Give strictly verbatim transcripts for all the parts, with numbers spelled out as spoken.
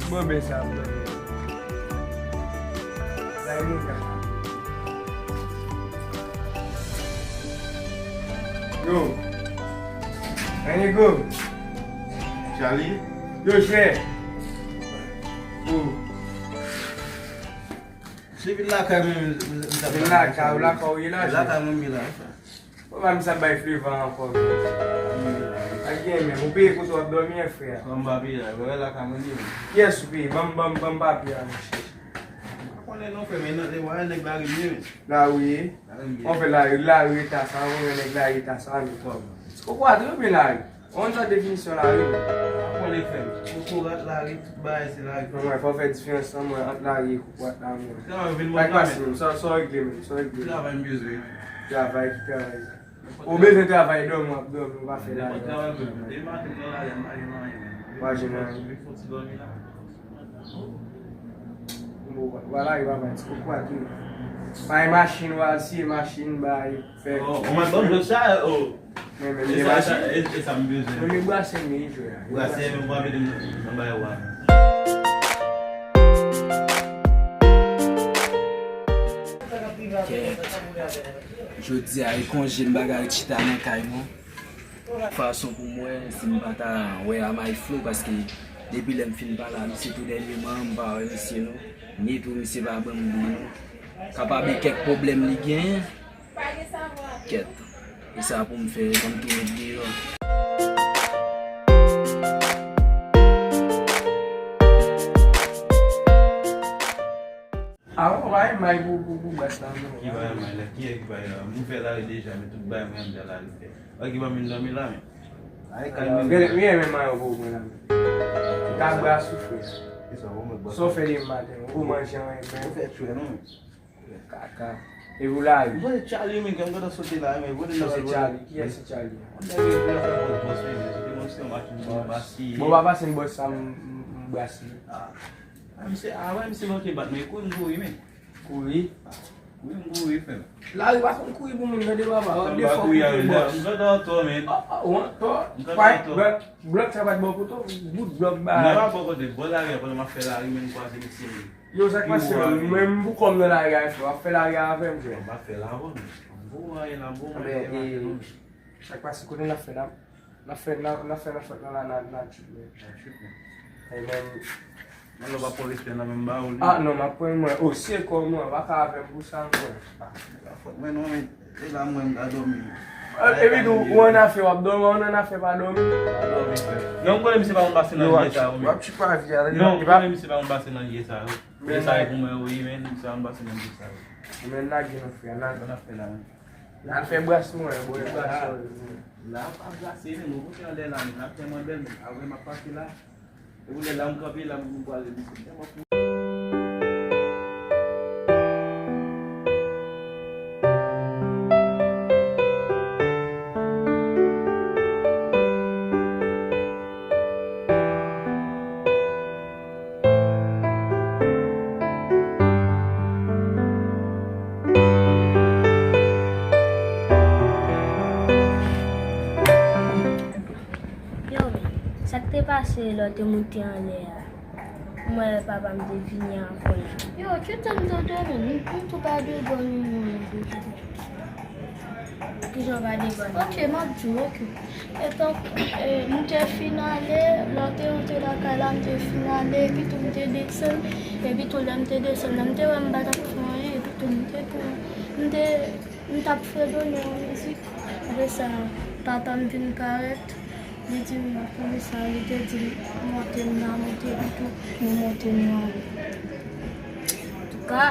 Bon, ben sa ap dòmi. Bay moun ka. Yo. Hey, nego. Charlie. Yo, chè. Yo. Se vin lakay mwen, mwen, mwen, mwen, vin lakay, ou lakay ou ye la, lakay mwen, mwen la. Papa, m sa bay Fleva ankò, men. Pa gen, men. Ou peye kote w ap dòmi, frè. Kòman m pa peye la? Wè la ka mande, men. Kiyès ou peye? Ban m, ban m, ban m papye a, monchè. M pa konnen non, frè, men nan, lè w a nèg lari m ye, men. Lari w ye? Lari m ye. Ou fè lari, lari eta sa, ou wè nèg lari eta sa, men. Kòman? Ou kwè trè byen lari. Ou konn sa definisyon lari, men. M pa konnen, frè m. Kokorat lari, tout bagay se lari. Non, mwen, fò w fè diferans lan, mwen, ant lari e kokorat la, mwen. Travay vin mwen. Sa k pase, men? Sa, sa w regle, men? Sa w regle? Travay m bezwen. Travay, ki travay? Ou bezwen travay, dòmi, w ap dòmi, ou pa fè lari. Nenpòt travay, men. Depi maten m nan lari a, m pa gen anyen, men. Ou pa jwenn anyen. Vin fè ti dòmi la. Bon, w a lari, papa, ti kokorat wi. Bay machin, w al siye machin, bay, fè. Oh, ou mwen ban m sa, oh. Men, men, e sa, e sa, e, e sa m bezwen. Premye brasè m ye jwe a. Brasè, men w ap mete m nan bay ou a. Jodi a, e konje m pa ka ret chita nan kay mwen. Fason pou m wè, si m pa ta wè a My Flow, paske depi lè m fin pale a misye tou dènyèman, m pa wè misye non. Ni tou misye pa ban m li non. Kapab e kèk pwoblèm li genyen. Kèt. E sa pou m fè, ban m tou met deyò. A, ou bay may pou, pou, pou bas la, non. Ki bay may la? Kiyès ki bay la? M fè lari deja, men tout bay mwen anndan lari, frè. Wè ki ban m vin dòmi la, men. Ay, kay mwen. Gen, gen, men may pou mwen la, men. Ka bra soufri. Sa w fè depi maten? Ou manje anyen, men. Ou fè chwe, non, men. Kaka. E pou lari. Mwen, Charlie, men, kè m kontan sote la, men. Mwen se Charlie. Kiyès se Charlie? Mwen te vin fè bòs, bòs, men, se te mwen se yon machin, bon, basi. Bon, pa pase m bòs sa, m, m, m brase. A, misye, a, wè, misye manke bat, men kouri m kouri, men. Kouri? Kouri m kouri, frè m. Lari pa konn kouri pou moun, tande, papa. Ou defò kouri pou bòs. M kontan an tò, men. A, a, ou an tò. M kontan an tò. Blòk, blòk sa pa t bò kote w, bout blòk ba. Nan pa bò kote, bò lari a, pandan m ap fè lari, men m kwaze misye, men. Yo, sa k pase, men, mwen, m pou kò m nan lari a, frè. W ap fè lari a avè m, frè. M ap fè l avè w, men. M pou anyen la, m pou manje maten, non, men. Sa k pase, kote n ap fè la? N ap fè, n ap, n ap fè, n ap fè nan la, nan, nan trip, men. Nan trip, men. E, men. Mwen, nou pa pran respè nan menm ba ou li. A, non, m ap pran mwen. O, se kò mwen, pa ka avè m pou sa, mwen. A, se pa fòt mwen, non, men. E la mwen m ka dòmi. Epi tou, ou annafè w ap dòmi, ou annafè pa dòmi. Pa dòmi, frè. Men ou konnen misye pa konn pase nan lye sa yo, men. W ap tchipa vi a. Non, ou konnen misye pa konn pase nan lye sa yo. Lye sa yo pou mwen, wi, men misye pa konn pase nan lye sa yo. Men lage non, frè, lage. Sa n ap fè la, men. N al fè bras mwen, bwè bras yo. La, pa brase, men, ou kote anlè la, men, n ap tèlman bèl, men, avè m ap pase la. E pou lè la m kanpe la, m kwaze misye. Yo, men, sa k te pase lè w te moute anlè a? M wè papa m te vini ankò la. Yo, kite m tande, men, m, m tou pa de bòn, non, non, non. Kijan w pa de bòn? Ok, m ap di w, ok. Etan, e, m te fin ale, lè w te rantre lakay la, m te fin ale, epi tou m te desann, epi tou lè m te desann la, m te wè m pa t ap fè anyen, epi tou m te pran, m te M t ap fredone yon mizik, apre sa, papa m vin parèt, li di m, apre sa, li te di m, monte m nan, monte m tou, nou monte m nan. Antouka,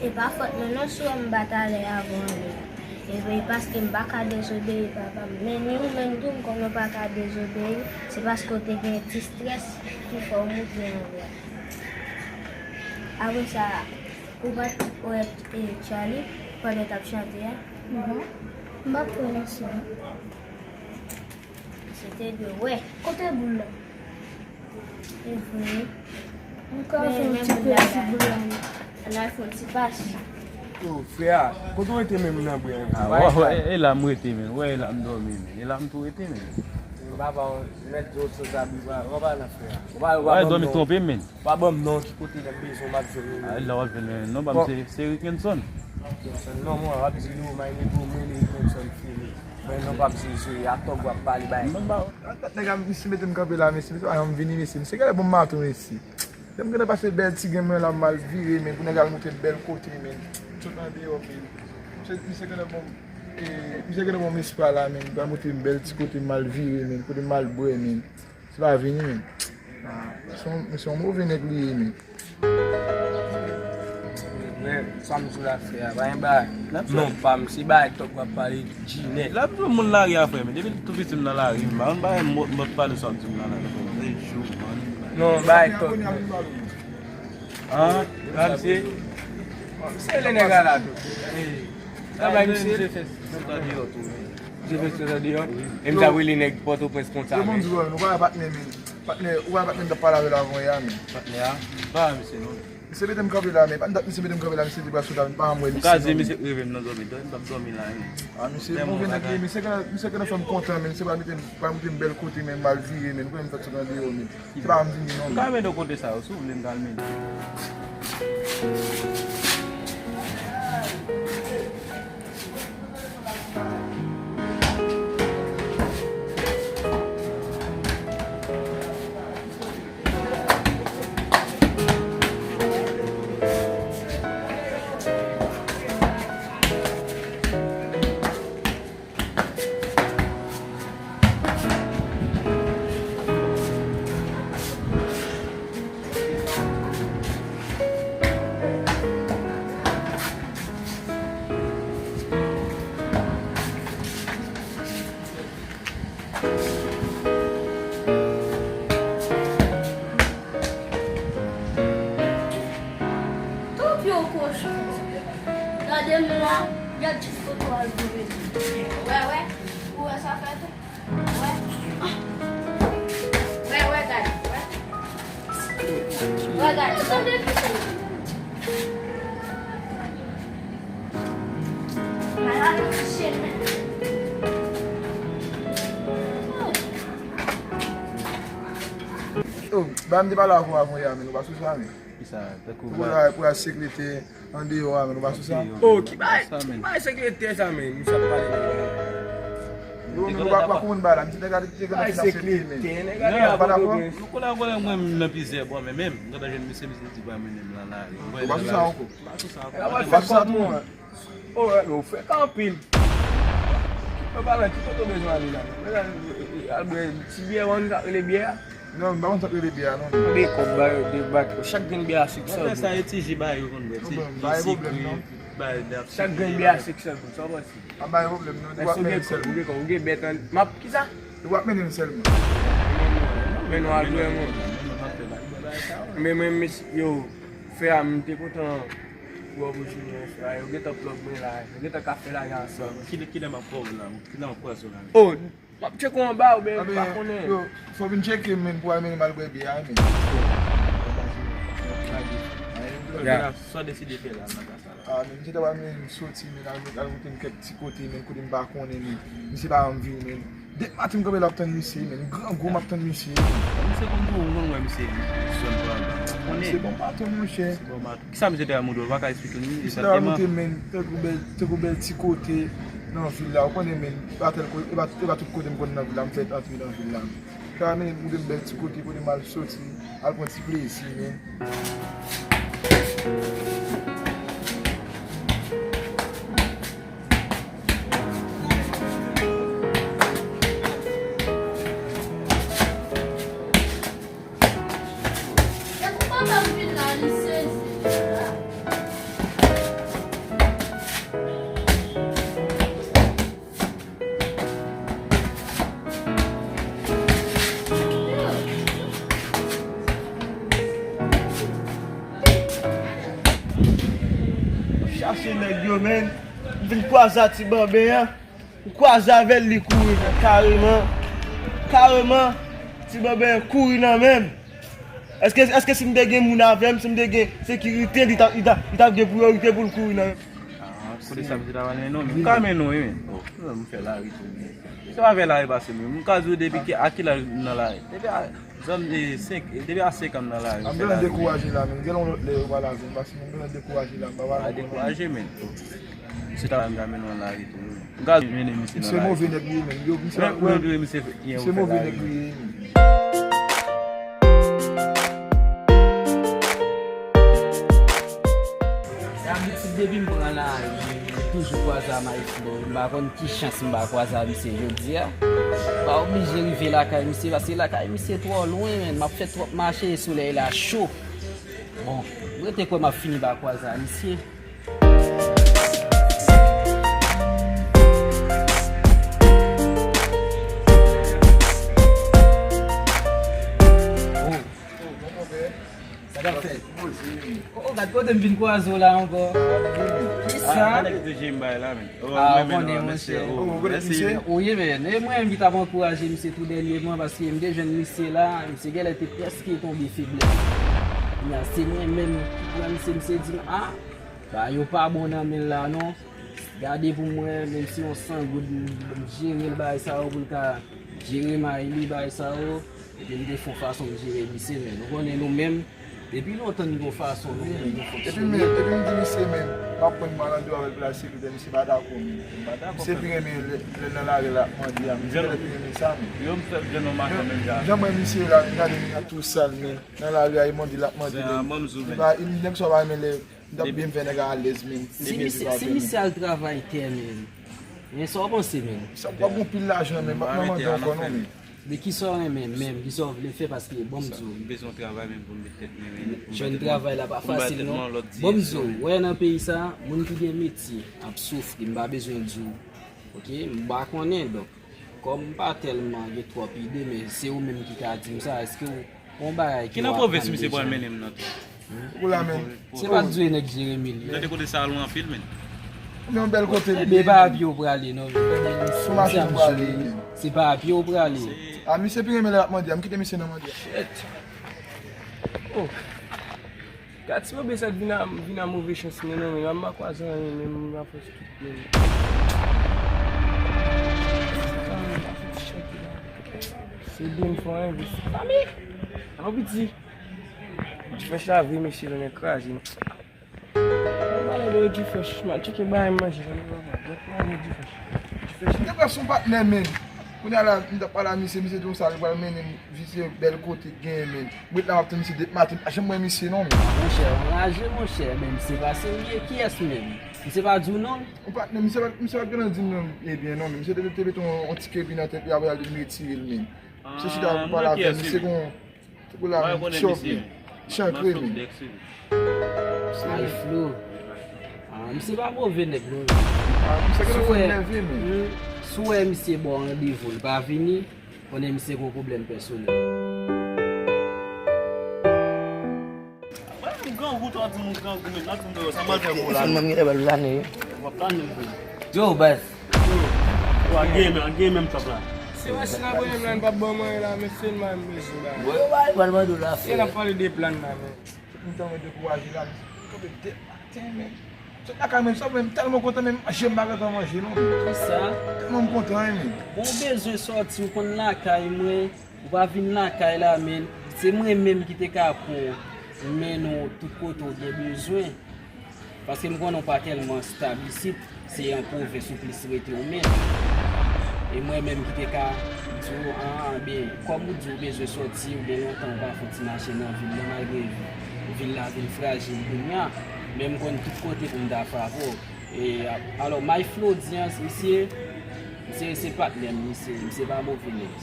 e pa fòt mwen non si w wè m pa t alè avan li. E paske m pa ka dezobeyi papa m. Men ni ou menm tou, m konnen w pa ka dezobeyi, se paske w te gen ti strès ki fè w moute anlè. Apre sa, ou pa t wè, e, Charlie pandan l t ap chante a? Non. M pa t wè misye. Se te dwe wè. Kote boul la? E vre. M ka fè yon ti peti boul la. Ann al fè yon ti pas. Yo, frè a, kote w rete menm nan bwè a? Ah, wè, wè, e la m rete, men. Wè, e la m dòmi, men. E la m tou rete, men. Papa, mèt di w sanzabi, w pa, w pa nan frè a. W pa, w pa ban m non. Wè, dòmi twonpe m, men. W pa ban m non, ki kote lè m bezwen w, m ap jwenn ou. Ah, e la w ap jwenn, men. Non, pa m se, se Rickenson. Rickenson, non, mwen, w ap di nou, may nèg ou, mwen, Rickenson, fini. Mwen, non, p ap di, se a tòg w ap pale, bay. Mwen, ba, dat nèg a, misye mete m kanpe la, mesye, misye pa janm vini, mesye. Misye genlè ban m maton, mesye. Lè m gentan pase bèl ti gen mwen la, m al vire, men pou nèg al montre m bèl kote, men. Sot andeyò, men. Misye, misye gentan bon, e, misye gentan bon espwa la, men. Li pral montre m bèl ti kote m al vire, men. Kote m al bwè, men. Se pa vini, men. Ah, se yon, se yon move nèg li ye, men. Men, sa m di w la fè a, pa gen bagay. Non, pa m, se bagay tòg w ap pale. Jinèt. L ap di w moun lari a frè, men depi tou piti m nan lari, m pa konn bagay mòd, mòd pale sa w ap di m nan lari. Se jou, man. Non, bay tòg. An, la misye. Se le nèg a la tou. Sa bay misye. Misye fè sèt an deyò tou. Misye fè sèt an deyò. E m ta rele nèg Pòtoprens konsa, men. Yo bon di w, nou pa patnè, men. Patnè, ou pa patnè m t ap pale avè l avan yè a, men. Patnè a? Pa misye non. Misye mete m kanpe la, men pa dat misye mete m kanpe la, misye te pral sot la, men pa m wè misye. M ka di misye k rive m nan dòmi, dòmi, m t ap dòmi la, men. Ah, misye move nèg li, misye ka, misye ka fè m kontan, men misye pral mete m, pral mete m bèl kote, men m al vire, men ou konnen m fèk sot andeyò, men se pa m vini non, men. M ka mennen w kote sa yo, si w vle m ka mennen w. Tout yon kochon. Gade m la, gad ti foto al goumen. Wè, wè, ou wè sa fè tou? Wè. Wè, wè, gade, wè. Wè, gade. Tande. Oh, ba m te pale avè w avan yè a, men nou pa sou sa, men. Kisa? Tankou pou la, pou la sekirite andeyò a, men nou pa sou sa. Oh, ki bay, ki bay sekirite sa, men? Misye ap pale de bagay. Yo, men nou pa, pa konprann bagay la. Misye te gade, te gade finanse peyi, men. Bay sekirite, nèg a te avè Pòtoprens. Nou konnen, konnen mwen menm nan plizyè bò, men menm, m gentan jwenn misye, misye di pral mennen m nan lari. Ou pa sou sa ankò? M pa sou sa ankò. Ou pa sou sa tou, non. Oh, yo frekan anpil. Yo pa wè ki kote w bezwen ale la. Al bwè ti byè, ou konn sa k rele byè a? Non, m pa konn sa k rele byè a, non. Anben kòb ba yo de bak yo. Chak grenn byè a sèk sèl goud. Sa e ti ji ba yo konn bwè. Ti, ti sikre, ba yo de ap sikre. Chak grenn byè a sèk sèl goud, sa w panse? Pa bay pwoblèm, non. Ou ap mennen m sèlman. Ou gen kòb, ou gen bèt an, m ap, kisa? Ou ap mennen m sèlman. Men nou al bwè, mwen. Men, men, men, yo, frè a, m te kontan wè w pou jounen an, frè a. Yo gentan plug mwen la. Yo gentan ka fè lajan ansanm. Kilè, kilè m ap wè w la? Kilè m ap wè w la? Oh, m ap tcheke w anba oubyen m pa konnen. Yo, fò w vin tcheke m, men, pou al mennen m al bwè byè a, men. Ya. Sa w deside fè la, nan ka sa la? Ah, men, misye ta pral mennen m soti, men, al, al montre m kèk ti kote, men, kote m pa konnen, men. Misye pa janm vini, men. Depi maten m kanpe la ap tann misye, men. Grangou m ap tann misye, men. Misye konn tou, ou konn wè misye zòn pa anba. Konnen. Misye bon patwon, monchè. Misye bon patwon. Kisa misye te al montre w? Ou pa ka eksplike nou egzakteman? Misye te al montre m, men, tankou bèl, tankou bèl ti kote nan vil la. Ou konnen, men, e pa tèl ko-, e pa, e pa tout kote m konn nan vil la, m fèk antre nan vil la. Sa a mennen m montre m bèl ti kote, kote m al soti, al pran ti plezi, men. Mache nèg yo, men. M vin kwaze a Ti Banben an. M kwaze avè l, li kouri, men. Kareman. Kareman. Ti Banben an kouri nan men m. Èske, èske si m te gen moun avè m, si m te gen sekirite, li t ap, li t ap, li t ap gen priyorite pou l kouri nan men m? Ah, kote sa misye ta pral mennen w? M ka mennen w, wi, men. Oh, m fè lari tou, men. Se pa fè lari pase, men. M ka di w depi ki, a ki laj m nan lari. Depi a, zòn de senk, depi a senk an m nan lari, m fè lari. M bezwen dekouraje la, men. Gen yon lòt lè yo pral avè m, paske m bezwen dekouraje la, m pa pral. Pa dekouraje, men. Se ta m ka mennen w nan lari tou, men. M ka mennen misye nan lari. Misye move nèg li ye, men. Yo, misye, misye move nèg li ye, men. Dabitid, depi m pran lari, m toujou kwaze a Maestro. M pa konn ki chans m pa kwaze a misye jodi a. M pa oblije rive lakay misye, paske lakay misye twò lwen, men. M ap fè twòp mache, solèy la cho. Bon, m rete kwè m ap fini pa kwaze a misye. Sa k ap fèt? Oh, oh, gad kote m vin kwaze w la ankò. Kisa? Ah, nèg te je m bay la, men. Ah, ou konnen, monchè. Ou ye, men. E mwen menm ki t ap ankouraje misye tou dènyèman, paske m te jwenn misye la, misye genlè te prèske tonbe feblès. Kounye a, se mwen menm ki pran misye, misye di m, ah, bagay yo pa bon nan men l la non. Gade pou mwen, menm si yon san goud, m, m jere l bagay sa yo pou l ka jere may li, bagay sa yo. Epi m te fè yon fason m jere misye, men. Nou konnen nou menm, depi lontan n gon fason nou menm nou fonksyone. Epi m di misye, men, m ap pran malandro avè l pou l al sekirite, misye pa dakò, men. Misye pi renmen lè, lè l nan lari l ap mande a, misye genlè pi renmen sa, men. Yo, m fè grenn yon maten menm jan. Jan m wè misye la, gade li tou sal, men. Nan lari a, e mande l ap mande, men. Li pa, nèg sa yo pa renmen lè m t ap byen fè nèg a alèz, men. Si misye, si misye al travay tè, men. Men sa w panse, men? Sa w ap gon pil lajan, men, m ap mande ankò non, men. Men kisa w renmen menm, kisa w vle fè, paske bon m di w. M bezwen travay menm pou m met tèt mwen, men. Jwenn travay la pa fasil non. Bon m di w, wè nan peyi sa, moun ki gen metye ap soufri, m pa bezwen di w. Oke, m pa konnen, donk, kòm m pa tèlman gen twòp ide, men se ou menm ki ka di m sa, èske w Bon bagay ki nan pwovens misye pral mennen m nan tou. Ou la menm. Se pa t dwe nèg Jeremi li. Tande kote sa lwen anpil, men. Ou nan yon bèl kote li. Ebyen, pa a pye w prale non. Sou machin ou prale. Se pa a pye w prale. A, misye pi renmen lè l ap mande a, m kite misye nan mande a. Shit. Oh. Gad ti bebe sa vin a, vin a move chans men non, men m pa kwaze anyen, men m pa fòs tout men. Se byen m fè anyen vre. Fanmi! An piti. Difèch la vre mesye, nan men kraze. Mwen pale de difèch, m al tcheke bagay manje, fanmi papa. Mwen pale difèch. Difèch. Te pran son patnè men. Kounye a la, m t ap pale a misye, misye di yon sa, li pral mennen m vizye bèl kote k genyen men. M ret la m ap tann misye depi maten, m pa janm wè misye non men. Monchè, anraje monchè, men misye pa serye, kiyès menm? Misye pa di w non? Yon patnè, misye pa, misye pa t gentan di m non, ebyen non, men misye te, te mete yon, yon ti kebi nan tèt li, apre l al retire l men. Misye chita pou pale avè m, misye gon, se pou la men, chòf men, chankre men. Ay Flo. Ah, misye pa move nèg non. Ah, misye gentan fè m nève men. Si w wè misye ba w randevou, l pa vini, konnen misye gon pwoblèm pèsonèl. Mwen menm grangou, tande moun grangou menm, nan di m sa m al fè gwo la. Telefòn mwen genlè ba l flane wi. W ap flane vre. Yo, baz. Yo, a gen menm, a gen menm chòp la. Se machin nan pran menm la, n p ap ban mwen la, men se n pa m bezwen la. Bon, yo ba l, pral mande w la, frè. N ap pale de plan la, men. M tanmen dekouraje la, men. Kanpe dèt maten, men. Sot lakay mwen, sa mwen tèlman kontan, men manje m pa gentan manje non. Kisa? Tèlman m kontan wi men. Bon, w bezwen sòti, w konn lakay mwen, ou pa vin lakay la men. Se mwen menm ki te ka pran w, mennen w tout kote w gen bezwen. Paske m konnen w pa tèlman stab isit, se an pwovens ou plis rete w men. E mwen menm ki te ka di w, an, an, ben, kòm ou di w bezwen sòti, ou gen lontan ou pa fè yon ti mache nan vil la, malgre vil la vin frajil kounye a, men m konn tout kote pou m ta fè avè w. E, a, alò, May Flo di an, misye, misye se patnè m, misye, misye pa move nèg.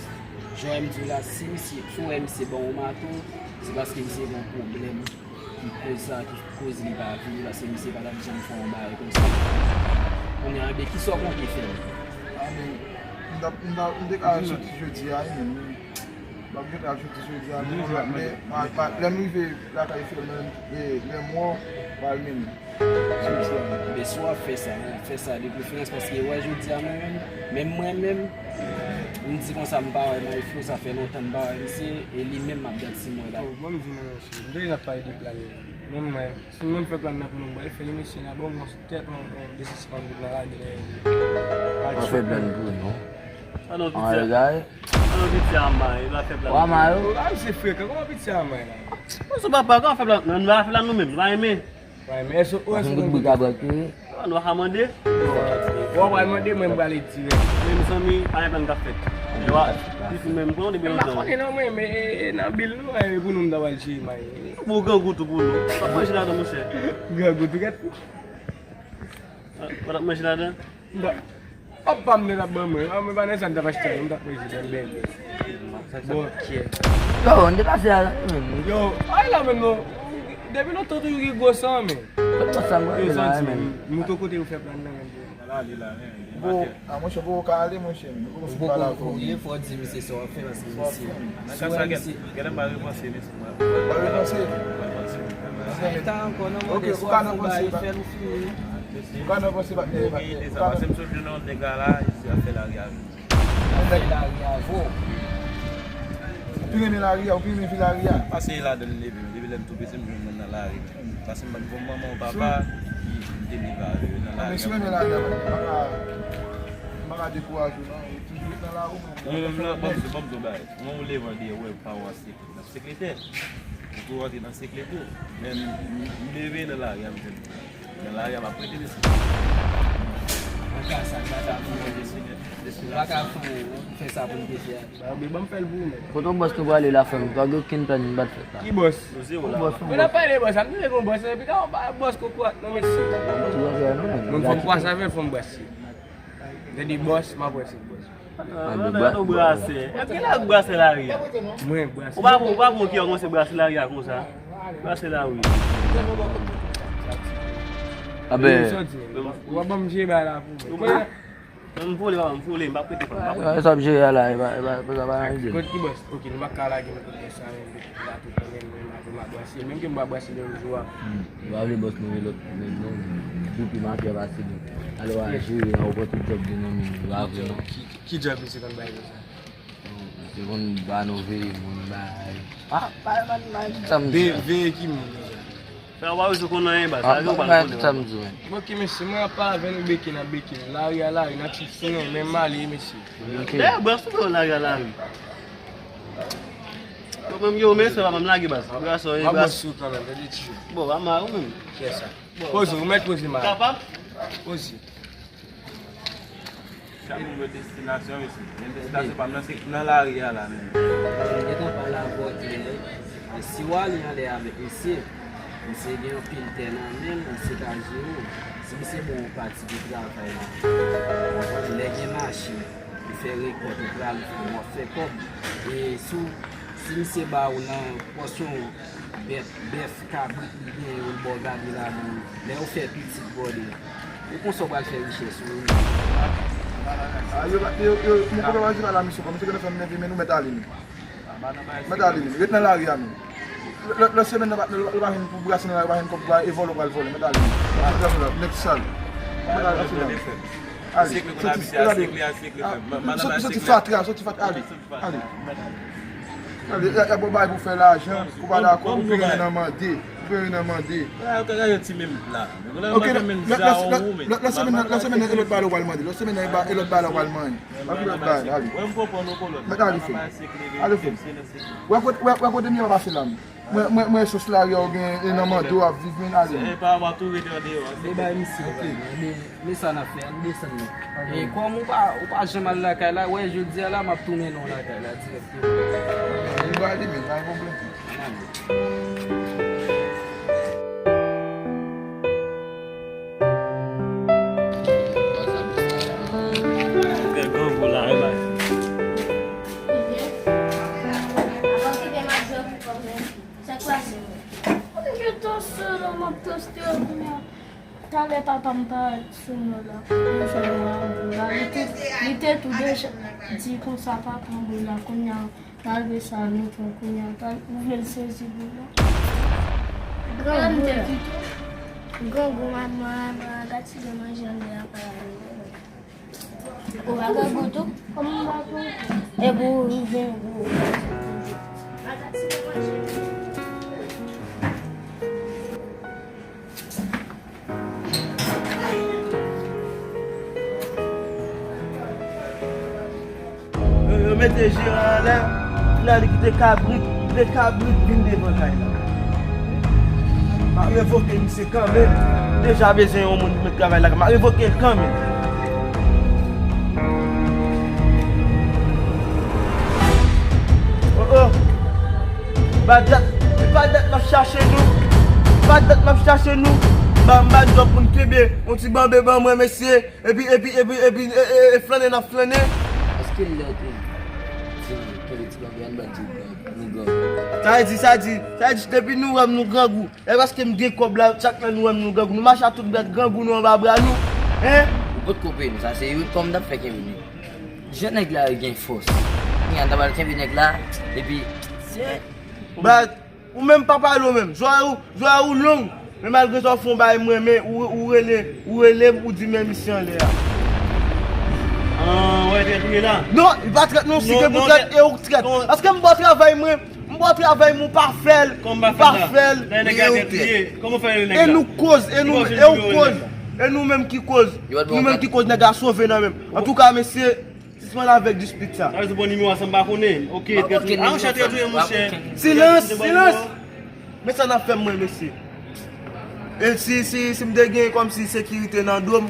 Jan w wè m di w la, si misye, si w wè misye ban w mato, se paske misye gen yon pwoblèm ki koz sa, ki koz li pa vini, paske misye pa t ap janm fè yon bagay konsa. Kounye a, enben, kisa w konte fè m? A, men, m t ap, m t ap, m te ka soti jodi a, wi, men, M ap gentan ajoute jodi a, men lè, lè m rive lakay frè m, lè m wè w, m al mennen. Sou ti a. Ebyen, si w ap fè sa, fè sa de preferans, paske wè jodi a mwen menm, menm mwen menm, m di konsa m pa wè Marie Flo, sa fè lontan m pa wè misye, e li menm m ap gad si m wè la. Bon, mwen m di nou, mesye, m te gentan pale de plan li. Menm mwen, si nou menm fè plan nan pou nou, m pral fè li, mesye, n a ban m yon tèt, yon, yon desisyon pou nou lage nan. Mwen fè plan pou nou. An non, piti a. An non, piti a, may, la fè plan. Wa may. A, misye frekan, kòman piti a may la? Mwen sou papa, kòman fè plan? Nou va fè plan nou menm, nou va renmen. Wa, men èske, èske ou konn kote? An, nou va mande. Wa, wa, mande, mwen, m prale dirèk. Men, mezanmi, pa gen plan k ap fèt. Wa, piti menm, pran de byen lontan. M pa konnen non, mwen, men, e, e, nan bil nou, e, pou nou, m ta pral jere may. Bon, grangou tou pou nou. W ap manje ladan, monchè. Grangou tou, gèt. W ap manje ladan? Bon. Hop, pa m te t ap ban mwen. Ah, mwen pa nan sa m t ap achte, mwen t ap manje, m bèbè. Bon, ok. Yo, m te pase a la, menm. Yo, ay la menm non. Depi lontan toujou gen gwo san, men. Kot gwo san, mwen, mezanmi, men. Mouton kote yo fè plan nan, menm. La, li la, men. Bon, ah, monchè, poko ka ale, monchè. Nou poko fin pale avè w. Li fò di misye sa w ap fè, paske misye. Nan ka sa, gèt, gèt, m pa repanse, mesye. Pa repanse. Ay, ta ankò nan mande swa fou bay fè nou fini. Ou ka nan panse patnè, patnè. Ou ka nan panse patnè. Paske m sot jwenn yon nèg la, la, isi ap fè lari avè m. Ap fè lari avè w. Ou pi renmen lari a, ou pi renmen vi lari a. Pase ladan l leve, depi lè m tou piti, m jwenn mwen nan lari. Paske m pa t gon manman ou papa ki te leve avè yo nan lari a. Men si w renmen lari a, patnè, m pa ka, m pa ka dekouraje w, non. Ou toujou ret nan lari w, men. Mwen menm la, ban m di, ban m di w bagay. Mwen ou leve deyò, ou wè paran w an sekretè. Nan sekretè. Ou tou rantre nan sekretè. Men m, m, m leve nan lari a, m jwenn. Nan lari a, m ap rete mesye. Nan ka sa, m pa ka fè yon desine, desine. M pa ka fè yon, fè sa pou m te fè a. Ba, men ban m fè l pou ou, men. Kote yon bòs nou prale la, frè m? Pa gen okenn plan nou pa t fèt la. Ki bòs? Nou zewo la. Bòs, men n ap pale de bòs, a m te gen yon bòs, epi ka yon bòs kokorat, non, mesye. Mwen fò m kwase avè l, fò m brase. Gade bòs, m ap wè se bòs. Ah, nou brase. Èske la brase lari a? Mwen brase. Ou pa bon, ou pa bon ki kòmanse brase lari a konsa. Brase lari. Aben. Ou ap ban m jere bagay la pou mwen. M vole, papa, m vole, m pa prete fanm, m pa prete. Sa ap jere a la, e pa, e pa, e pa, e pa anyen. Kot ki bòs? Ok, nou pa ka lage m kote sa, men. La tout mwen menm, mwen, mwen, mwen brase. Menm ke m pa brase lè jou a. Hmm. Ou pa vle bòs nou gen lòt nèg non. Depi maten pase nou. Alò a jere, a ou pran tout djòb de nan men nou. Ou pa vle non. Ki, ki, ki djòb misye konn bay konsa? Se konn ba nou veye moun bay. Pa, pa, pa, pa, tanm di. Veye, veye ki moun konsa? Frè, ou pa bezwen konn anyen, baz. Sa gen ou pa konnen. Tanm di, men. Bon, ki mesye, mwen ap pale avè nou, beken ap beken. Lari a lari, nati sou nou, men m ale, mesye. Dayè, baz, ou wè lari a lari. Mwen menm, yo, men se pa m lage baz. Baz, e baz. Mwen sou kanmenm, tande ti. Bon, pa mal ou menm. Kiyès sa? Poze, ou mèt poze mal. Kapab? Poze. Chak moun gen destinasyon, mesye. Men destinasyon pa m nan, se nan lari a la menm. Mwen gentan pale avè w klè. E si w ale anlè avèk misye, misye gen anpil tè nan men l, misye ka jere w. Si misye ba w yon pati de travay la, lè gen machin, ou fè rekòt, ou pral vann, w ap fè kòb. E si w, si misye ba ou nan pòsyon bèt, bèf, kabrit, li genyen, ou ba w gade ladan, lè yo fè pitit, brother, ou konsa w pral fè richès ou wi. Ah, yo, yo, yo, mwen konprann pa la misyon, kòm se ke nou fè m nève, men nou mèt ale nou. Mèt ale nou, ret nan lari a nou. Lòt, lòt semèn nan, nou pa jwenn pou brase nan lari, pa jwenn kòb, e vòlè w pral vòlè, mèt ale nou. Nèg sal. Mèt ale, ale. Soti, soti fatra, soti fatra, ale. Ale. Ale, y a, y a bon bagay pou fè lajan, ou pa dakò, ou pi renmen nan mande, ou pi renmen nan mande. Ok, lòt semèn nan, lòt semèn nan, e lòt bagay la ou pral mande. Lòt semèn nan, e lòt bagay la ou pral mande. Pa gen lòt bagay, ale. Mèt ale fè. Ale fè. Wè kote, wè, wè kote m ye pa pase la, m. Mwen, mwen, mwen sou lari a ou gen, e nan mande w ap viv, men ale. E pa w ap tou rete andeyò. Se bay misye. Ok. Men, men sa n ap fè, ann desann non. E kòm ou pa, ou pa janm al lakay la, wè jodi a la, m ap tou mennen w lakay la dirèkteman. Ou prale, men, pa gen pwoblèm. Ann ale. Fè grangou la, wi, bay. Sa k pase? Mwen gentan sou la, m ap toste yo kounye a. Talè papa m parèt sou mwen la. Li fè mwen anboul la. Li te, li te tou deja di konsa papa anboul la. Kounye a, Malgre sa, nou pran kounye a, pa, ou vle l sezi pou nou. Grangou, grangou, manman, manman, gad ti de manje anndan an pa la. Ou pa grangou tou? Kòman m pa grangou? E pou ou vin gwo. Yo, yo mete Jeran anlè, kounye a li kite kabrit, kite kabrit vin devan kay la. M ap revoke misye kanmenm. Deja bezwen yon moun pou met travay la, m ap revoke l kanmenm. Oh, oh. Pa dat, pa dat m ap chache nou. Pa dat m ap chache nou. Ba m ba djòb pou n kenbe yon ti banbe ban mwen, mesye. Epi, epi, epi, epi, e, e, e, flannen n ap flannen. Èske lè w te di m kenbe ti banbe a, n ba di w grangou, nou grangou? Sa vle di, sa di, sa vle di, depi nou wè m, nou grangou. E paske m gen kòb la, chak lè nou wè m, nou grangou. Nou mache a tout brad grangou nou anba bra nou. Hein? Ou potko peye nou, sa se youn kòm n t ap fè kenbe nou. Jan nèg la gen fòs. Kounye a n ta pral kenbe nèg la, epi se Brad, ou menm pa pale w menm. Zòrèy ou, zòrèy ou long. Men malgre sa w fè yon bagay m renmen, ou, ou rele, ou rele m, ou di men misye anlè a. Ah, wè, trèt ou ye la? Non, li pa trèt non, si gen pou trèt, e ou k trèt. Paske m ba w travay mwen, m ba w travay mwen, ou pa fè l, ou pa fè l. Kòman w pa fè l? Lè nèg la trèt ou ye. Kòman w fè nèg la? E nou k koz, e nou, e ou k koz. E nou menm ki koz. Nou menm ki koz nèg la sove nan men m. Antouka, mesye, sispann avèk dispit sa. Sa vle di bon nimewo a sa m pa konnen. Ok, trèt ou ye. A, monchè, trèt ou ye, monchè. Silans, silans. Men sa n ap fè mwen, mesye. E si, si, si m te gen kòmsi sekirite nan do m,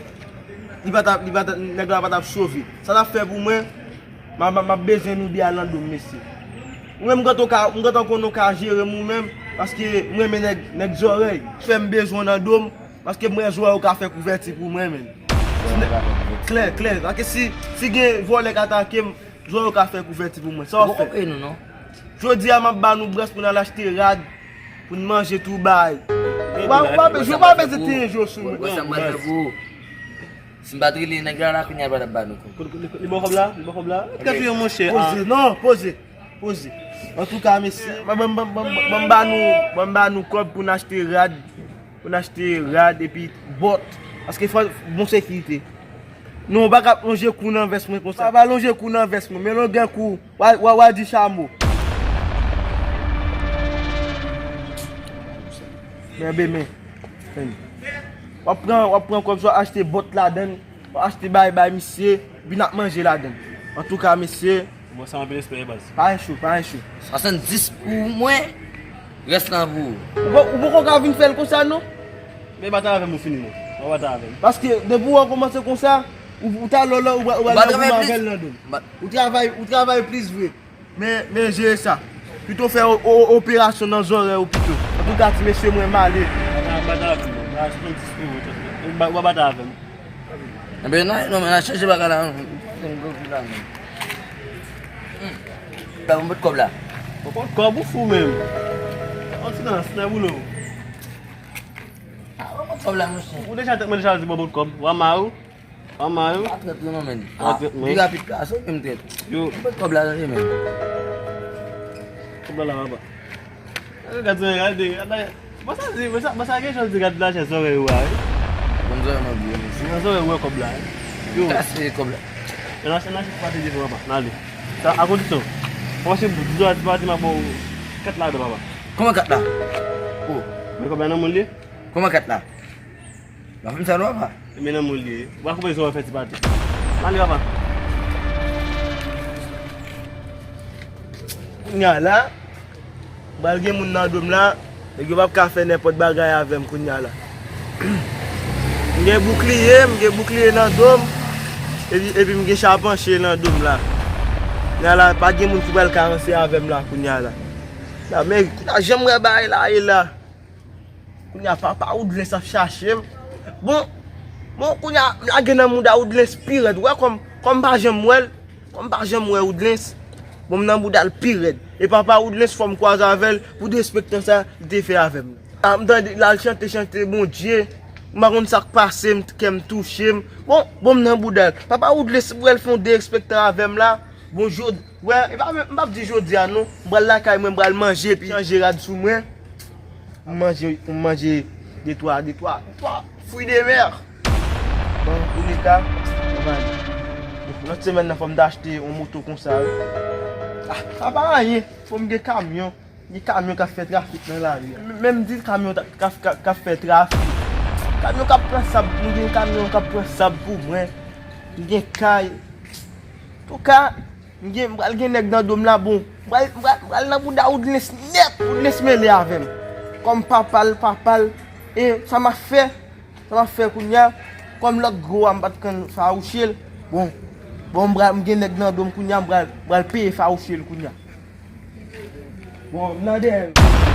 li pa t ap, li pa t ap, nèg la pa t ap sove. Sa n ap fè pou mwen, m a, m a, m ap bezwen nou de a nan do m, mesye. Ou menm, m gentan ka, m gentan konnen w ka jere m ou menm, paske m renmen nèg, nèg zòrèy. Fè m bezwen w nan do m, paske m wè zòrèy ou ka fè kouvèti pou mwen, menn. Klè, klè. Paske si, si gen vòlè k atake m, zòrèy ou ka fè kouvèti pou mwen. Sa w ap fè? Jodi a, m ap ba nou brès pou n al achte rad, pou n manje tou bay. Ou pa, ou pa bezwen, ou pa bezwen tenyen je w sou mwen. Wè sa m pral fè pou ou. Si m pa t rele nèg la, la kounye a, l pa t ap ba nou kòb. Li ba w kòb la? Li ba w kòb la? Kèt ou ye, monchè? Poze, non, poze. Poze. Antouka, mesye, ban m, ban m, ban m, ban m ba nou, ban m ba nou kòb pou n achte rad, pou n achte rad epi bòt. Paske fò bon sekirite. Non, ou pa ka ap lonje kou nan vès mwen konsa. Pa, pa lonje kou nan vès mwen, men longè kou, w a, w a, w a di chamo. Men, ben, men. W ap pran, w ap pran kòb sa, w achte bòt ladann, w achte bay, bay misye, epi n ap manje ladann. Antouka, mesye. Bon, sa anpil respè, baz. Pa gen cho, pa gen cho. Swasanndis pou mwen, rès lan pou ou. Ou po-, ou poko ka vin fè l konsa, non? Men batay avè m, ou fini, non. Ou batay avè m. Paske, depi w kòmanse konsa, ou, ou ta lò, lò, ou, ou, ou, ou travay plis. Ou travay, ou travay plis vre. Men, men jere sa. Pito fè o-, o-, operasyon nan zòrèy ou pito. Antouka, ti mesye, mwen m ale. Batay, batay avè m, non. Ba, swasanndis pou mwen, ba, ba, batay avè m. Enben, non, non, men n a chanje bagay la, non. Fè m gwo kou la, men. Hmm. Ba, mwen pot kòb la. Ou pot kòb, ou fou menm. An silans, nan boule w. Ah, mwen pot kòb la, monchè. Ou deja tèt mwen deja di mwen pot kòb. Ou a mari w? An mari w? Pa trèt wi non, men. Ah, trèt mwen. Pi rapid ka, se ou menm trèt. Yo. Mwen kòb la nan men. Kòb la la, papa. Gade, gade, gade. Bon, sa di, bon, sa, bon, sa gen jan di gade lajè zòrèy ou a, wi. Bon, zòrèy mwen byen, mesye. Nan zòrèy ou wè kòb la, wi. Yo. Kase kòb la. Nan, nan, nan, pa te di papa, nan ale. Sa, a kondisyon. Papa, se di zòrèy, di papa, di m a ba w kat ladan, papa. Kòman kat la? Oh. Men kòb la nan moun li? Kòman kat la? Nan fim sa non, papa. Men nan moun li ye. Ou pa konprann sa w ap fè ti pati. Mande papa. Kounye a la, m pral gen moun nan do m la, nèg yo p ap ka fè nenpòt bagay avè m kounye a la. M gen boukliye, m gen boukliye nan do m, epi, epi m gen chapanche nan do m la. Kounye a la, pa gen moun ki pral ka ranse avè m la kounye a la. La, men kounye a jan m wè bagay la ye la. Kounye a papa Woodlens ap chache m. Bon, bon, kounye a m lage nan mouda Woodlens pi rèd. Ou wè kòm, kòm m pa janm wè l, kòm m pa janm wè Woodlens, bon, m nan mouda l pi rèd. E papa Woodlens fò m kwaze avè l pou derespektan sa li te fè avè m. A, m tande l al chante, chante Bondye. M pa konn sa k pase m, kè m touche m. Bon, bon, m nan mouda l. Papa Woodlens, wè l fè yon derespektan avè m la. Bon, jodi, wè, e pa menm, m p ap di jodi a non. M pral lakay mwen, m pral manje, epi chanje rad sou mwen. M manje, m manje de twa, de twa, de twa fwi de mè. Bon, pou leta, m ale. Lòt semèn nan, fò m ta achte yon moto konsa, wi. Ah, sa pa anyen. Fò m gen kamyon. Gen kamyon k ap fè trafik nan lari a. M-, menm di kamyon ta-, k ap, k ap, k ap fè trafik. Kamyon k ap pran sab, m gen kamyon k ap pran sab pou mwen. M gen kay. Antouka, m gen, m pral gen nèg nan do m la, bon. M pral, m pral, m pral nan bouda Woodlens nèt. Woodlens mele avè m. Kòm papa l, papa l. E sa m ap fè, sa m ap fè kounye a, kòm lòt gwo a m pa t konn fawouche l, bon, bon, m pral, m gen nèg nan do m kounye a, m pral, m pral peye fawouche l kounye a. Bon, m nan dèyè l.